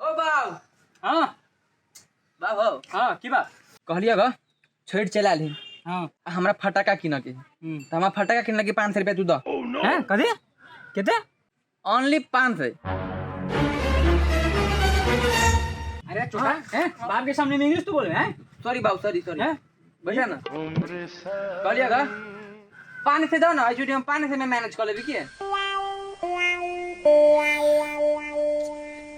ओ बाउ। हाँ। बाउ हो। हाँ, की बात? कहलिए ग छठि चला ली। हाँ। आ हमरा फटाका किन के। त हमरा फटाका किन लगी 500 रुपया तू द। हैं, कथी? केते? ओनली 500। अरे छोटा, हैं? बाप के सामने में इंग्लिश तू बोले हैं? सॉरी बाबू, सॉरी सॉरी। हैं? बैठा ना। कहलिए ग 500 दो ना, ऐसे हम 500 में मैनेज कर लेबी की।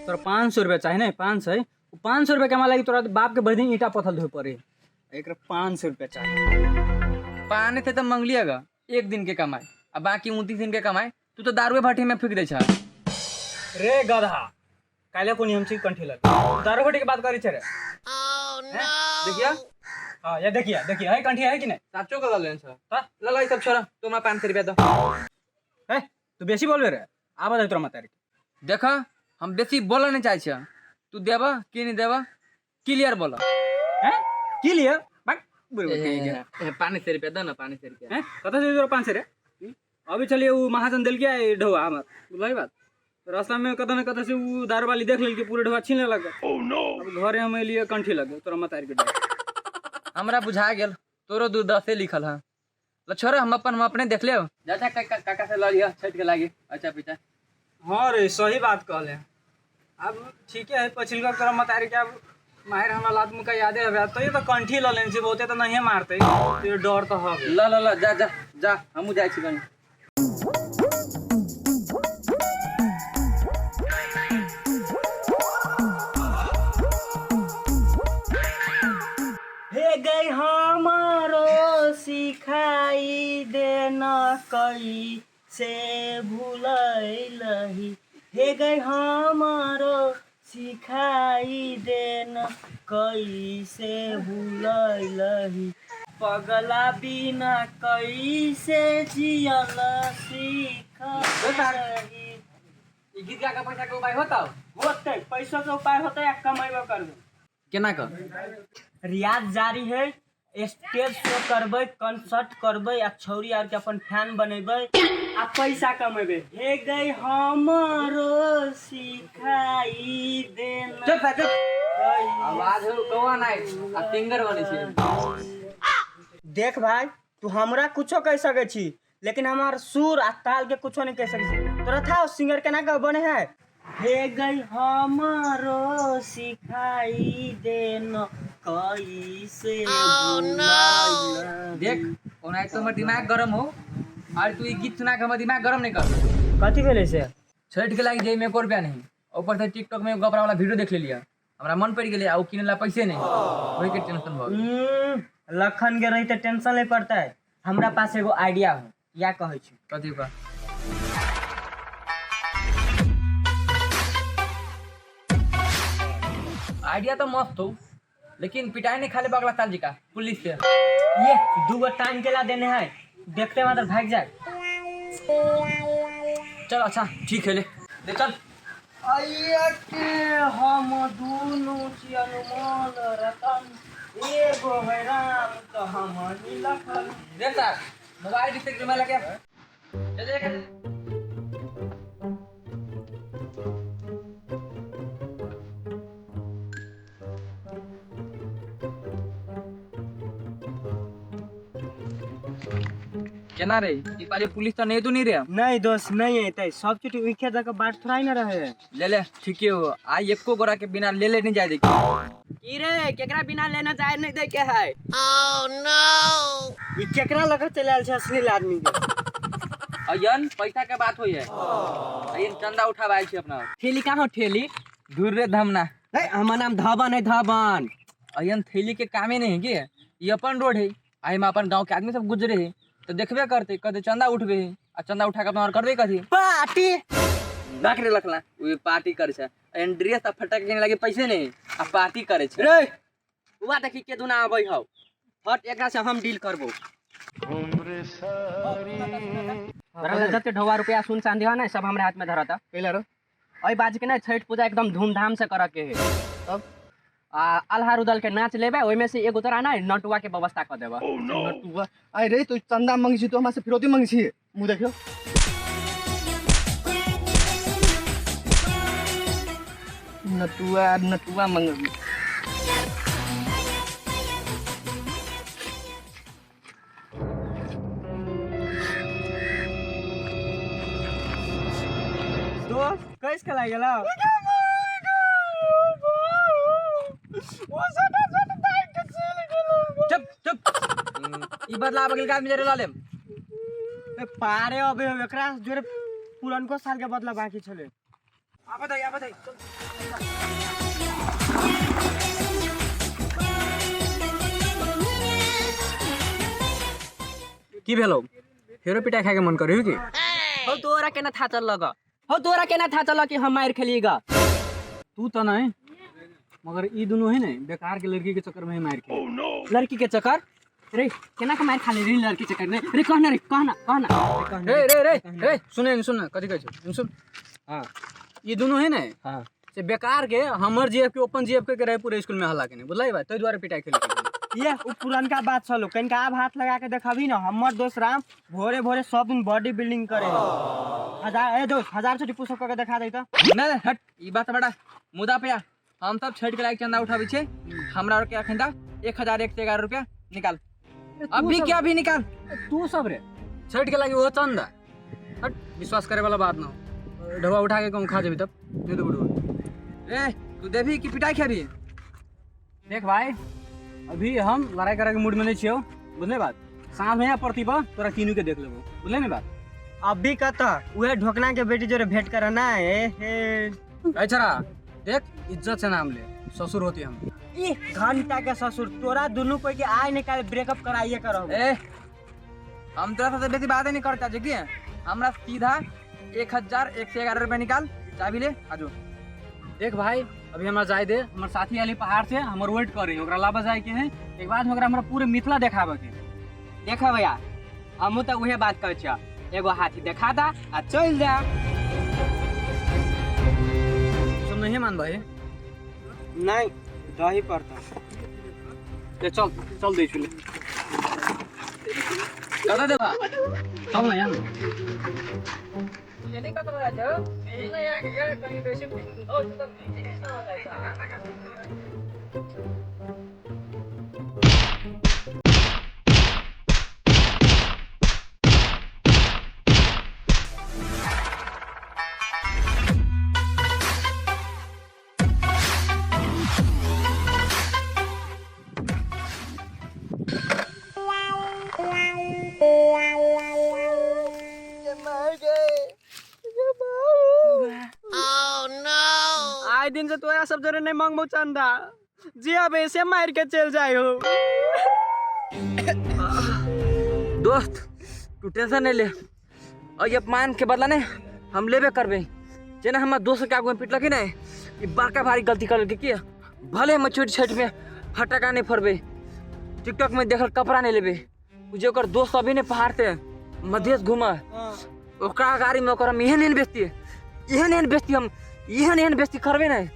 तोरा 500 रुपया चाही ने? 500? उ 500 रुपया कमा लागी तोरा बाप के भरि दिन ईंटा पत्थर धोए पड़े। एकरा 500 रुपया चाही। 500 तो मंगलिए ग एक दिन के कमाई, आ बाकी 29 दिन के कमाई तू तो दारुए भट्टी में फूक दे छा। रे गधा, काल्हि कोनी हम छी कंठी लग दारू भट्टी के बात करी छे रे। देखिया। हाँ, ये देखिया, देखिया, है कंठी है कि नहीं? साचो के ललेन छा। हाँ? लला ई सब छोड़ा, तू हमरा 500 रुपया दो। ए, तू बेसी बोलबे रे, आबा दे तोरा मतारी। देखा, हम बेसी बोलऽ नहीं चाहै छियै, तू देबा कि नहीं देबा क्लियर बोल। हैं? क्लियर? भाग, बुढ़ बुढ़ कहीं गया। ए, 500 रुपया दो ना, 500 रुपया। हैं? कतऽ से तोरा 500 रे? अभी चलिए उ महाजन देलकै ई ढौआ हमर, बुझलही बात? रास्ता में कतऽ न कतऽ से उ दारू वाली देख लेलकै, पूरे ढौआ छीन लेलक। अब घरे हम एलियै कंठी लगे, तोरा मतारी के डर। हमरा बुझा गेल तोरो दू दसे लिखल है। ल छोड़, हम अपने देख लेब। जा जा काका, काका से लऽ लिअ छठि के लागी अच्छा पीछा। हाँ रे, सही बात कहले। अब ठीके है, पछिलका तोरा मतारी के अब माहिर हमरा लात मुका यादे हवे, तैयो तो कंठी ल लेने छी, बहुते तो नहिए मारते, तैयो डर तो हवे। ल ल ल जा जा जा, हमहूँ जाइ छी कनी। हे गई हमारो सिखाई देना कई से भूलैलही, हे गई हमारो सिखाई देना कैसे भूलैलही, पगला बिना कैसे जियल सिखलही। ई गीत गा के पैसा के उपाय होता? होतै, पैसा के उपाय होतै आ कमेबो करबै। केना क? रियाज जारी है, स्टेज शो करबै, कंसर्ट करबै आ छौरी आर के अपन फैन बनेबै आ पैसा कमेबै। हे गई हमरो सिखाई देना। चुप चुप, आवाज हो कौआ नहीं आ सिंगर बनै छै। देख भाई, तू हमरा कुछो कह सकै छी, लेकिन हमार सुर आ ताल के कुछो नहीं कह सकै छी। तोरा था सिंगर केना के बने है? हे गई हमारो सिखाई देना कैसे भुलाइला। देख ओना तो हमर दिमाग गरम हो और तू ई गीत सुना के हमर दिमाग गरम नहीं कर। कथी भेलै से? छठि के लागी जेब में एको रुपया नहीं, ऊपर से टिकटॉक में एगो कपड़ा वाला वीडियो देख लेलियै, हमरा मन पड़ि गेलै आ ओ किनै ला पैसे नहीं, ओहि के टेंशन भऽ गेल। लखन के रही तऽ टेंशन नहीं पड़तै। हमरा पास एगो आइडिया हो, या कहै छी। कथी बा? आइडिया तो मस्त हो, लेकिन पिटाई नहीं खा ले अगला साल जी का पुलिस से। ये दूगो टांग के ला देने है, देखते मात्र भाग जाए। चल अच्छा ठीक है, ले दे चल। अइया के हम दुनू छी अनमोल रतन, एगो है राम तो हम ही लखन। देख साहब मोबाइल भी से लगे चल एक। केना रे ई पाली पुलिस तो नहीं तो नहीं रे? नहीं दोस्त नहीं एतै, सब चीज उखे दऽ के बाट थोड़ा ही ना रहे। ले ले ठीके हो, आई एको गोरा के बिना ले ले नहीं जाए देखी। की रे केकरा बिना लेना जाए नहीं दे के है? ई केकरा लगे चल आयल छै अश्लील आदमी के? अयन पैसा के बात होई है, अयन चंदा उठावे आयल छी अपना। ठेली कहाँ हो ठेली? दूर रे धमना। ए, हमर नाम धवन है, धवन। अयन थैली के कामे नहीं है की, ई अपन रोड है, आई में अपन गांव के आदमी सब गुजरे है तो देखबे करते, कहते चंदा उठबे है आ चंदा उठा के अपना और करबे कथी? पार्टी। रख रे लखला, उ पार्टी करे छै, अयन ड्रेस आ फटक के लागे पैसे नहीं आ पार्टी करे छै। रे उआ देखी के दुना आबै हौ, हट एकरा से हम डील करबो। तोरा जते ढौआ रुपया सुन चांदी हो ना सब हमरा हाथ में धरता। कैला रो? एहि बाज के ना छठ पूजा एकदम धूमधाम से करऽ के है। तब? आ अल्हा रुदल के नाच लेबे, ओहिमे से एगो तोरा ना नटुआ के व्यवस्था कऽ देबऽ। नटुआ? आइ रे तो चंदा मंगी छी तो हमरा से फिरौती मंगी छी, मुँह देखियो। नटुआ नटुआ मंगबी। दोस्त कैस के लागि गेलौ? चुप चुप, ई बदला आबि गेल आदमी जरे लऽ लेम। ए, पारे अबे एकरा जोरे पुरनको साल के बदला बाकी छले। आबत है, आबत है। की भेलो, फेरो पिटाई खाए के मन करियो की? हो तोरा केना था चल लग, हो तोरा केना था चल कि हम मार खेलिएगा? तू तो नहीं, मगर ई दुनू है ने बेकार के लड़की के चक्कर में ही मार के। लड़की के चक्कर रे केना के मार खा ले रे लड़की चक्कर में रे? कहना रे, कहना कहना। रे रे रे रे, सुने सुन, कथी कहै छौ सुन। हां, ई दुनू है ने हां, से बेकार के हमर जीएफ के ओपन जीएफ के रहे पूरे स्कूल में हल्ला केने, बुझलै भाई, ताहि दुआरे पिटाई खेली। ये उ पुरनका बात छलो, कनिका आब हाथ लगा के देखबी न। हमर दोस्त राम भोरे भोरे सब दिन बॉडी बिल्डिंग करे हजार। ए दोस्त, 1000 चोटी पुशअप करके देखा दे त। नहीं हट, ई बात बड़ा मुद्दा पे आ। हम सब छठ के लायक चंदा उठाबै छै। हमरा और के अखन दा 1111 रुपया निकाल, अभी क्या अभी निकाल। तू सब रे छठ के लागी वो चंदा, हट, विश्वास करे वाला बात ना हो। ढोआ उठा के कहूँ खा जेबी तब दे दो ढोआ। रे तू देबी कि पिटाई खेबी? देख भाई, अभी हम लड़ाई करे के मूड में नहीं छियो, बुझले बात? साँझ में प्रतिभा तोरा तीनू के देख लेबो, बुझले ने बात? अभी कत उहे ढोकना के बेटी जोरे भेंट करना ए हे। अरे देख, इज्जत से नाम ले, ससुर होती हम। ई घंटा के ससुर, तोरा दुनू कोई के आय निकाल ब्रेकअप कराइए करब। ए हम तोरा से बेसी बात नहीं करता जे की हमरा सीधा 1111 रुपया निकाल, चाबी ले आजो। देख भाई, अभी हमरा जाय दे, हमर साथी आली पहाड़ से हमर वेट कर रही, ओकरा लाबा जाय के है, एक बाद में ओकरा हमरा पूरे मिथिला देखाबे के। देखो भैया, हमहू तो उहे बात कहै छियै, एगो हाथी देखा दा आ चल जा। सब नहीं मान भाई। नहीं दही पड़ता। ले चल चल दे छुले। कत देबा? चल ना यार। आए दिन से तोरा सब जोरे नहीं मांगबो चंदा, जी अब ऐसे मार के चल जाए हो। दोस्त तू टेंशन नहीं ले, और ये अपमान के बदला ने हम लेबे करबे। जेना हमर दोस्त के आगू में पिटलक नहीं, ई बड़का भारी गलती कर की। भले हम छोट छठ में फटाका नहीं फोड़बे, टिकटॉक में देखल कपड़ा नहीं लेबे, उ जे ओकर दोस्त अभी ने पहाड़ से मधेश घूमा ओकरा गाड़ी में ओकर हम एहन एहन बेचती, एहन एहन बेचती, हम एहन एहन बेचती करबे नहीं,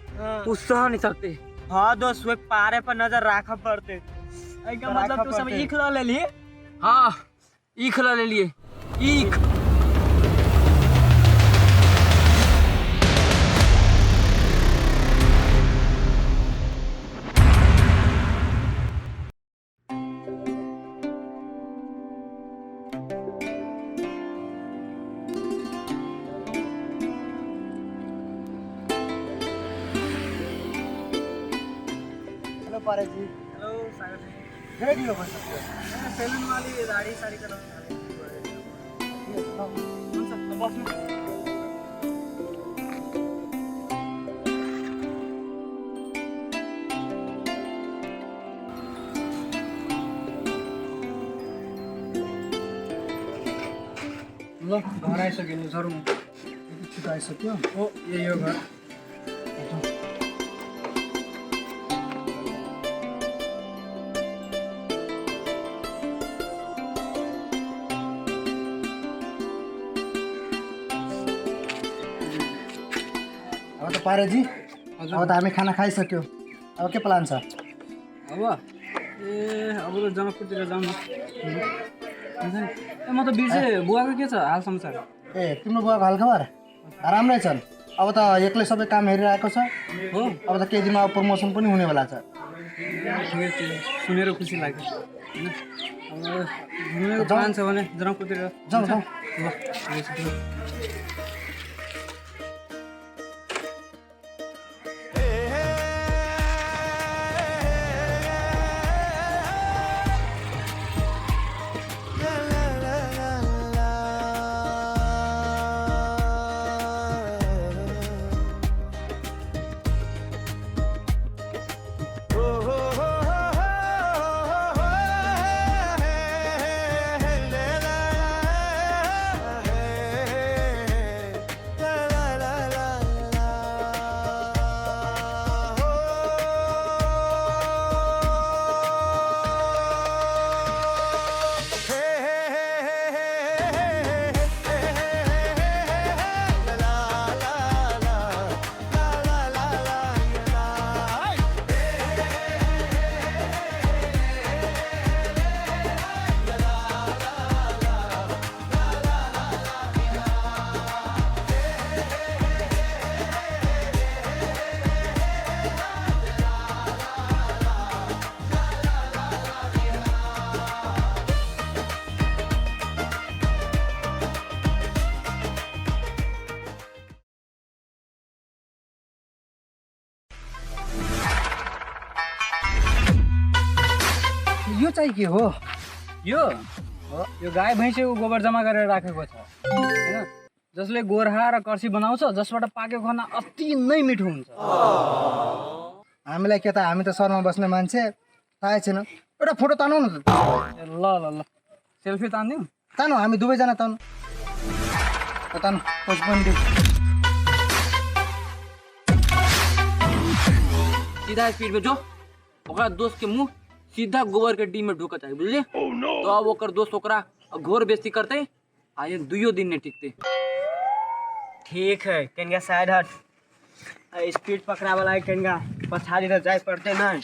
उ सह नहीं सकते। हाँ दोस्त, वे पारे पर नजर राख पड़ते। एका मतलब तू सब ईख ल लेली? हाँ ईख ल लेलिए ईख। हेलो पारे जी। हेलो सागर जी। धेरै ढिलो भइसक्यो। सेलुन वाली दाढी साडी कराउन थालेको। हुन्छ, ल बस्नु। ल घर आइसक्यो, ल झरौँ। यति छिटो आइसक्यो? हो, यही हो घर। अब त पारे जी, अब त हामी खाना खाइसक्यो, अब के प्लान छ? अब ए अब त जनकपुरतिर जाउँ न। हुन्छ नि। ए म त बिर्सेँ, बुवाको के छ हाल समाचार? ए तिम्रो बुवाको हालखबर राम्रै छन्, अब त एक्लै सबै काम हेरिरहेको छ। हो। अब त केही दिनमा अब प्रमोसन पनि हुनेवाला छ। ठिकै छ, सुनेर खुसी लाग्यो होइन। अब घुम्नेको प्लान छ भने जनकपुरतिर जाउँ जाउँ। ल ठिकै छ। यो चाहिँ के हो? यो यो गाई भैँसीको गोबर जम्मा गरेर राखेको छ होइन, जसले गोर्खा र कर्सी बनाउँछ, जसबाट पाकेको खाना अति नै मिठो हुन्छ। हामीलाई के त, हामी त सहरमा बस्ने मान्छे, थाहै छैन। एउटा फोटो तानौँ न त। ए, ल ल ल, सेल्फी तानिदिउँ। तानौँ, हामी दुवैजना तानौँ। ल, तानौँ, पछि पनि दिउँ। सीधा स्पीड में जो ओकरा दोस्त के मुंह सीधा गोबर के डी में ढुक चाहे, बुझलिए? तो अब ओकर दोस्त ओकरा घोर बेइज्जती करते आ ये दुइयो दिन नहीं टिकते। ठीक है, कनिका साइड हट। स्पीड पकड़ा वाला है कनिका, पछाड़ी तो जाए पड़ते नहीं।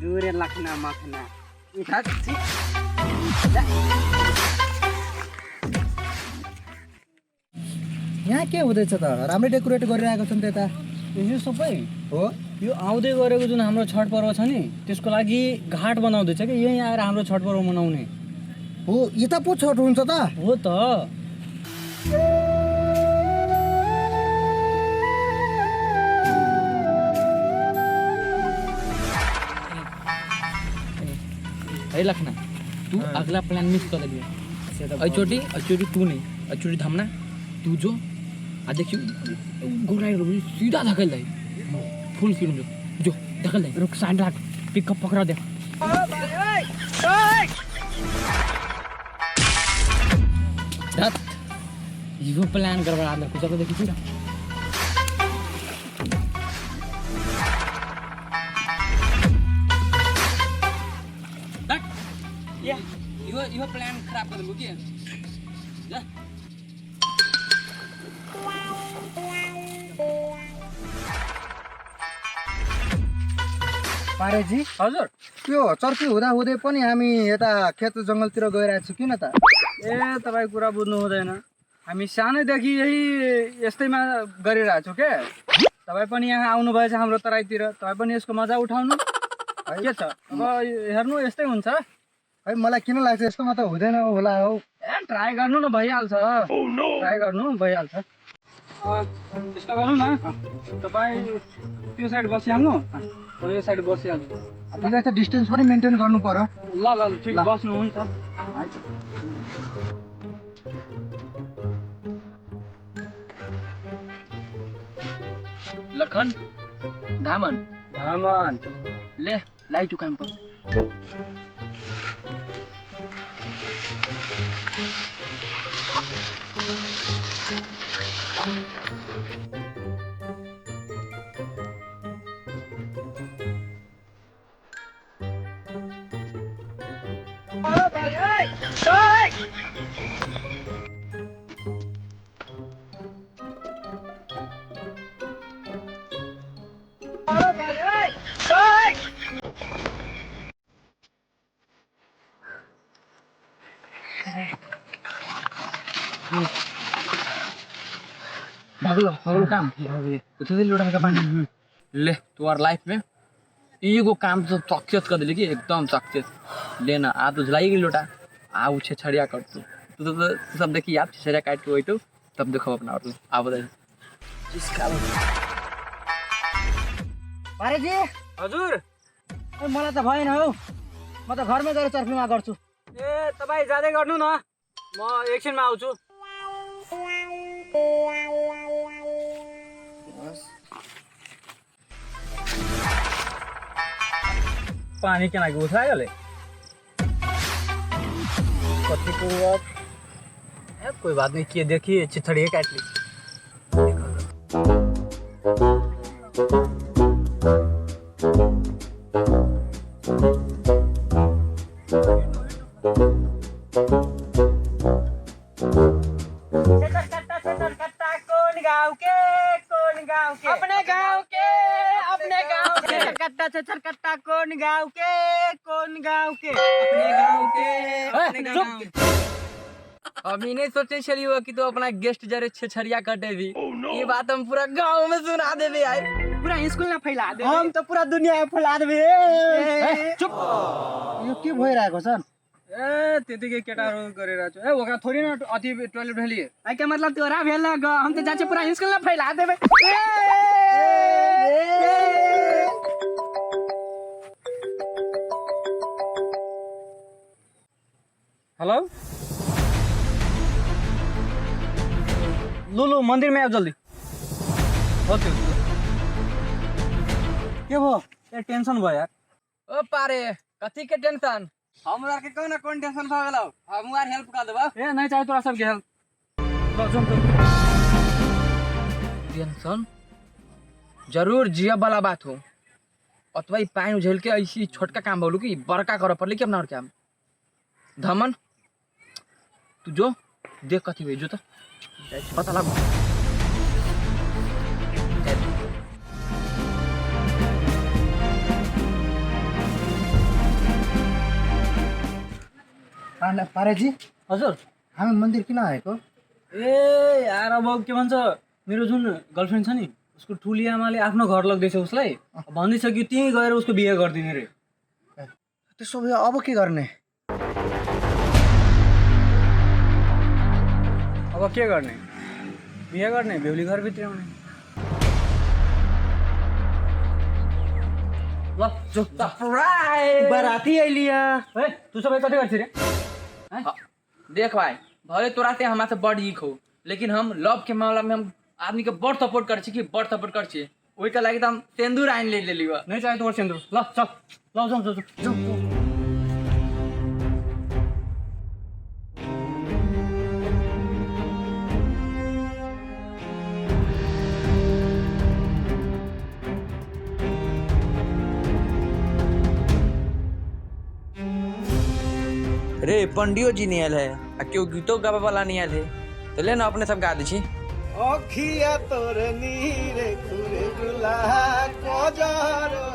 दूर लखना मखना। यहाँ के हुँदैछ त? राम्रै डेकोरेट गरिरहेको छ नि त यता। यो सबै हो, यो आउँदै गरेको जुन हाम्रो छठ पर्व छ नि, त्यसको लागि घाट बनाउँदैछ कि यहीँ आएर हाम्रो छठ पर्व मनाउने हो। यता पो छठ हुन्छ त? हो त। अरे लखना, तू अगला प्लान मिस कर दिया। अचोटी अचोटी तू नहीं, अचोटी धमना तू जो आ देखियो गोरा सीधा धकेल दे, फुल स्पीड में जो जो धकेल दे। रुक, साइड राख, पिकअप पकड़ा दे। धत, यो प्लान गड़बड़ा दे कुछ देखी थी। यो यो प्लान खराब कर देलु के जा। पारेजी हजुर, त्यो चर्की हुँदा हुँदै पनि हामी यता खेत जङ्गलतिर गइरहेको छु किन त? ए तपाईँ कुरा बुझ्नु हुँदैन, हामी सानैदेखि यही यस्तैमा गरिरहेको छु के। तपाईँ पनि यहाँ आउनुभएछ हाम्रो तराईतिर, तपाईँ पनि यसको मजा उठाउनु के छ। अब हेर्नु यस्तै हुन्छ है। मलाई किन लाग्छ यस्तोमा त हुँदैन होला हौ। ए ट्राई गर्नु न, भइहाल्छ। ट्राई गर्नु भइहाल्छ। त्यस्तो गर्नु न, तपाईँ त्यो साइड बसिहाल्नु, म यो साइड बसिहाल्छु। हामीलाई त डिस्टेन्स पनि मेन्टेन गर्नु पर्यो। ल ल ठिक, बस्नुहुन्छ। लखन धामन धामन ले लाइट काम पर। भगलो भगलो काम उठे दे लोटा का पानी ले तुम्हार लाइफ में एगो काम तो सक्सेस कर दिली कि एकदम सक्सेस। ले ना आ तो झुलाई गेल लोटा आ उ छेछड़िया कर तू तू तो तू सब देखी आप छेछड़िया काट के वही तब देखो अपना और आ बता। पारे जी हजुर ए, मलाई त भएन हौ, म त घरमै गएर चर्फीमा गर्छु। ए तपाईँ जाँदै गर्नु न, म एकछिनमा आउँछु। पानी केना के उठा गेलै कथी करू अब? ए, कोई बात नहीं, किए देखिए चिथड़िए काट ली। कौन गाँव के, कौन गाँव के, अपने गाँव के, अपने गाँव के, छरकट्टा छरकट्टा कौन गाँव के, कौन गाँव के, अपने गाँव के, अपने गाँव के। हम ई नहीं सोचे छलियो कि तो अपना गेस्ट जरे छेछड़िया कटे भी। ये बात हम पूरा गांव में सुना देबे यार, पूरा स्कूल में फैला देबे, हम तो पूरा दुनिया में फैला देबे। चुप, यो के भइरहेको छ? ए त्यतिकै केटाहरू गरिरहेको छु। ए ओकरा थोरै न अति टोयलेट भेलिए। ए के मतलब तोरा भेल न, हम त जाचे पूरा स्कूल में फैला देबे। हेलो लु लु मन्दिर में आऊ जल्दी। ओके के भयो? ए टेंशन भयो यार। ओ पारे कथी के टेंशन? हमरा के कोन कोन टेंशन भ गेलौ, हम आर हेल्प कर देबौ। ए नहीं चाहे तोरा सबके हेल्प। ल जाउँ त। टेंशन जरूर जिया वाला बात हो। अतवा ई पानी उझेल के ऐसी छोटका काम बोलू कि बड़का करे पड़ले कि अपना और काम। धमन तू जो देख कथी भेजो त पता लागो। पारे जी हजुर हामी मन्दिर किन आएको? ए यार अब के भन्छ, मेरो जुन गर्लफ्रेन्ड छ नि उसको ठुली आमाले आफ्नो घर लग्दैछ, उसलाई भन्दैछ कि त्यहीँ गएर उसको बिहे गरिदिने रे। त्यसो भए अब के गर्ने? अब के गर्ने? बिहे गर्ने, बेहुली घरभित्र आउने। ल जो बराती अइलिया। ए तू सबै कति गर्छ रे? देख भाई भले तोरा से हमरा से बड़ ईख हो, लेकिन हम लव के मामला में हम आदमी के बड़ सपोर्ट कर छी कि बड़ सपोर्ट कर छी। ओहि के लागि त हम सिंदूर आनि ले लेली। नहीं चाहे तोर सिंदूर। ल चल ल जाउँ जाउँ जाउँ। रे पंडियो जी नहीं आयल है आ केओ गीतो गावे वाला नहीं आयल है, तो ले ना अपने सब गा दै छी। अखिया तोर नीरे खुरे गुला कजरो